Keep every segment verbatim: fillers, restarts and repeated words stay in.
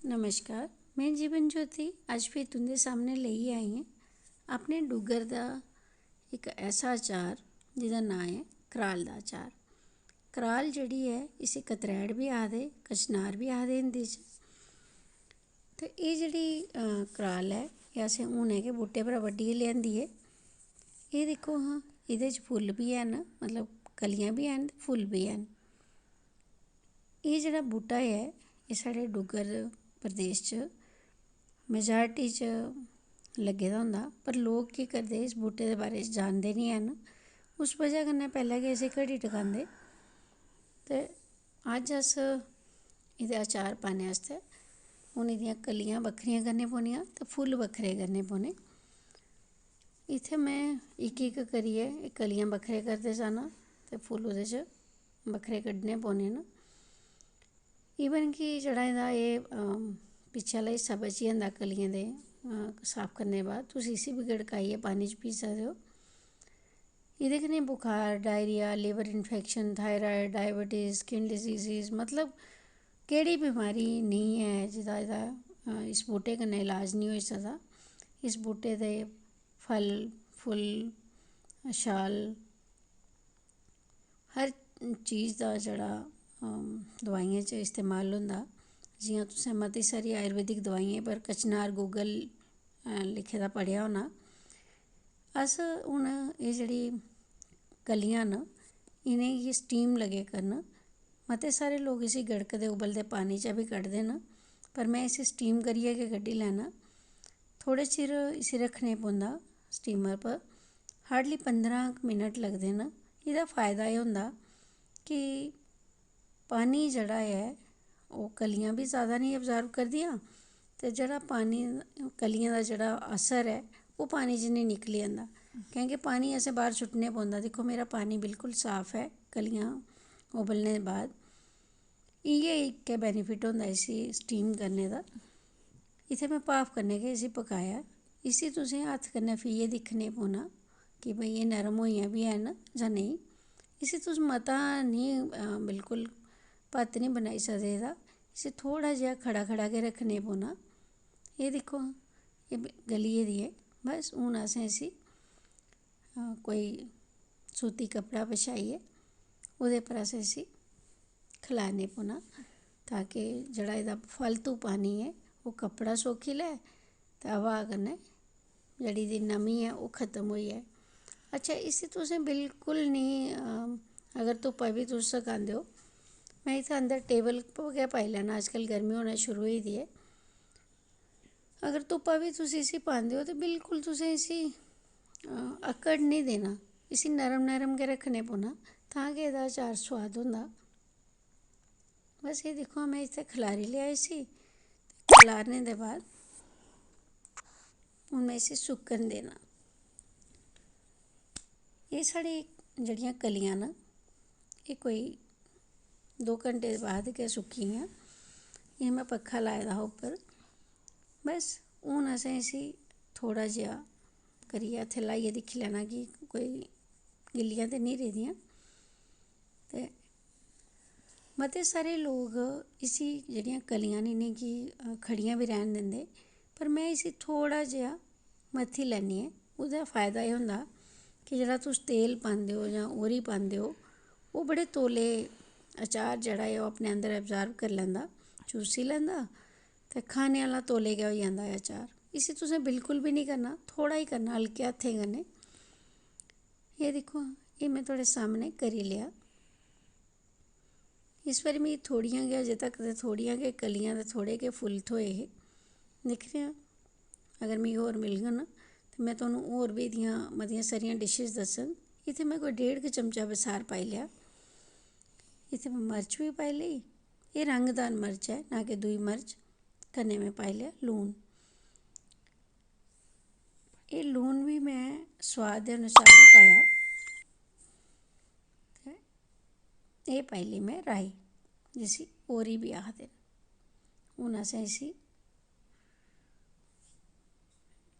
नमस्कार, में जीवन ज्योति। अज्ज फ्ही तुं'दे सामनै लेइयै आई आं अपने डुग्गर दा इक ऐसा अचार जेह्दा नांऽ ऐ कराल दा अचार। कराल जेह्ड़ी ऐ, इसी कतरैड़ बी आखदे, कचनार बी आखदे हिंदी च। ते एह् जेह्ड़ी, अ, कराल ऐ, एह् असें हुनै गै बूह्टे परा बड्ढियै लेआंदी ऐ। एह् दिक्खो हां, एह्दे च फुल्ल बी हैन, मतलब कलियां बी हैन ते फुल्ल बी हैन। एह् जेह्ड़ा बूह्टा ऐ, एह् साढ़े डुग्गर प्रदेश च majority च लग्गे दा होंदा, पर लोक केह् करदे, इस बूह्टे दे बारे च जानदे निं हैन। उस बजह कन्नै पैह्लें गै इसी घड़ी टकांदे। ते अज्ज अस एह्दे अचार पाने आस्तै हून एह्दियां कलियां बक्खरियां करने पौनियां ते फुल्ल बक्खरे करने पौने। इत्थै में इक इक करियै एह् कलियां बक्खरे करदे जाना ते फुल्ल ओह्दे च बक्खरे कड्ढने पौने न। Even कि जेह्ड़ा एह्दा एह्, अम, पिच्छे आह्ला हिस्सा बची जंदा कलियें दे, अ, साफ करने दे बाद, तुस इसी बी गड़काइयै पानी च पी सकदे ओ। एह्दे कन्नै बुखार, diarrhoea, liver infection, thyroid, diabetes, skin diseases, मतलब केह्ड़ी बमारी नेईं ऐ जेह्दा, एह्दा, अ, इस बूह्टे कन्नै इलाज निं होई सकदा। इस बूह्टे दे फल, फुल्ल, छाल, हर चीज दा जेह्ड़ा, अम, दोआइयें च इस्तेमाल होंदा। जि'यां तुसें मती सारी आयुर्वेदिक दोआइयें पर कचनार Google, अ, लिखे दा पढ़ेआ होना। अस हून एह् जेह्ड़ी कलियां न, इ'नेंगी steam लगे करन। मते सारे लोक इसी गड़कदे उबलदे पानी चा बी कड्ढदे न, पर में इसी steam करियै गै कड्ढी लैना। थोह्ड़े चिर इसी रक्खने पौंदा steamer पर, hardly पंदरां कुछ मिनट लगदे न। एह्दा फायदा एह् होंदा कि पानी जेह्ड़ा ऐ, ओह् कलियां बी जैदा निं absorb करदियां ते जेह्ड़ा पानी, कलियें दा जेह्ड़ा असर ऐ, ओह् पानी च निं निकली जंदा, क्योंकि पानी असें बाह्र सुट्टने पौंदा। दिक्खो, मेरा पानी बिल्कुल साफ ऐ कलियां उबलने दे बाद। इ'यै इक्कै benefit होंदा इसी steam करने दा। इत्थै में भाफ कन्नै गै इसी पकाया। इसी तुसें हत्थ कन्नै फ्हियै दिक्खने पौना कि भई एह् नरम होइयां बी हैन जां नेईं। इसी तुस मता निं, अ, बिल्कुल भत्त निं बनाई सकदे एह्दा। इसी थोह्ड़ा जेहा खड़ा खड़ा गै रक्खने पौना। एह् दिक्खो हां, एह् ब-, गली गेदी ऐ। बस हून असें इसी, अ, कोई सूती कपड़ा बछाइयै ओह्दे पर असें इसी खलारने पौना, ताकि जेह्ड़ा एह्दा फालतू पानी ऐ, ओह् कपड़ा सोखी लै ते हवा कन्नै जेह्ड़ी एह्दी नमी ऐ, ओह् खत्म होई जाए। अच्छा, इसी तुसें बिल्कुल निं, अम, अगर धुप्पा बी तुस सकांदे ओ, में इत्थै अंदर table पर गै पाई लैना, अजकल्ल गर्मी होना शुरू होई दी ऐ। अगर धुप्पा बी तुस इसी पांदे ओ ते बिल्कुल तुसें इसी, अ, अक्कड़ निं देना, इसी नरम नरम गै रक्खने पौना, तां गै एह्दा अचार सोआद होंदा। बस एह् दिक्खो हां, में इत्थै खलारी लेआ इसी, ते खलारने दे बाद हून में इसी सुक्कन देना। एह् साढ़ी जेह्ड़ियां कलियां न, एह् कोई दो घैंटे दे बाद गै सुक्की गेइयां। एह् में पक्खा लाए दा हा उप्पर। बस हून असें इसी थोह्ड़ा जेहा करियै हत्थै लाइयै दिक्खी लैना कि कोई गिल्लियां ते निं रेह्दियां। ते मते सारे लोक इसी, जेह्ड़ियां कलियां न, इ'नेंगी, अ, खड़ियां बी रैह्न दिंदे, पर में इसी थोह्ड़ा जेहा मत्थी लैन्नी आं। ओह्दा फायदा एह् होंदा कि जेह्ड़ा तुस तेल पांदे ओ जां ओह्री पांदे ओ, ओह् बड़े तौले अचार जेह्ड़ा ऐ, ओह् अपने अंदर absorb करी लैंदा, चूसी लैंदा ते खाने आह्ला तौले गै होई जंदा ऐ अचार। इसी तुसें बिल्कुल बी निं करना, थोह्ड़ा ही करना, हल्के हत्थें कन्नै। एह् दिक्खो हां, एह् में थुआढ़े सामनै करी लेआ। इस बारी मिगी थोह्ड़ियां गै, अजें तक ते थोह्ड़ियां गै कलियां ते थोह्ड़े गै फुल्ल थ्होए हे। दिक्खने आं, अगर मिगी होर मिलङन ते में तुहानू होर बी एह्दियां मतियां सारियां dishes दस्सङ। इत्थै में कोई डेढ़ क चमचा बसार पाई लेआ। इत्थै में मर्च बी पाई लेई। एह् रंगदार मर्च ऐ, ना कि दूई मर्च। कन्नै में पाई लेआ लून। एह् लून बी में सोआद दे अनुसार ही पाया। ते एह् पाई लेई में राई, जिसी ओरी बी आखदे न। हून असें इसी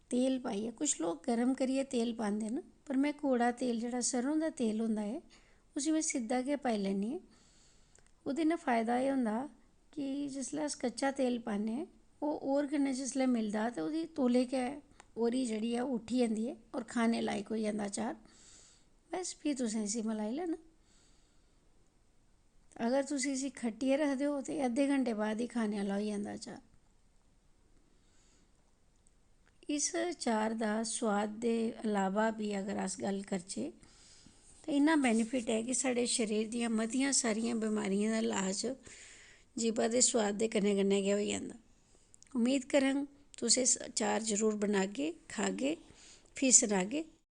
तेल पाइयै, कुछ लोक गर्म करियै तेल पांदे न, पर में कौड़ा तेल, जेह्ड़ा सरेआं दा तेल होंदा ऐ, उसी में सिद्धा गै पाई लैन्नी आं। ओह्दे नै फायदा एह् होंदा कि जिसलै अस कच्चा तेल पान्ने, ओह् होर कन्नै जिसलै मिलदा ते ओह्दी तौले गै ओह्दी जेह्ड़ी ऐ, उट्ठी जंदी ऐ होर खाने लायक होई जंदा अचार। बस, फ्ही तुसें इसी मलाई लैना। अगर तुस इसी खट्टियै रखदे ओ ते अद्धे घैंटे बाद ही खाने आह्ला होई जंदा अचार। इस अचार दा सोआद दे अलावा बी अगर अस गल्ल करचै, ते इन्ना benefit ऐ कि साढ़े शरीर दियां मतियां सारियां बमारियें दा लाज जीभा दे सोआद दे कन्नै कन्नै गै होई जंदा। उम्मीद करङ, तुस इस अचार जरूर बनागे, खागे, फ्ही सनागे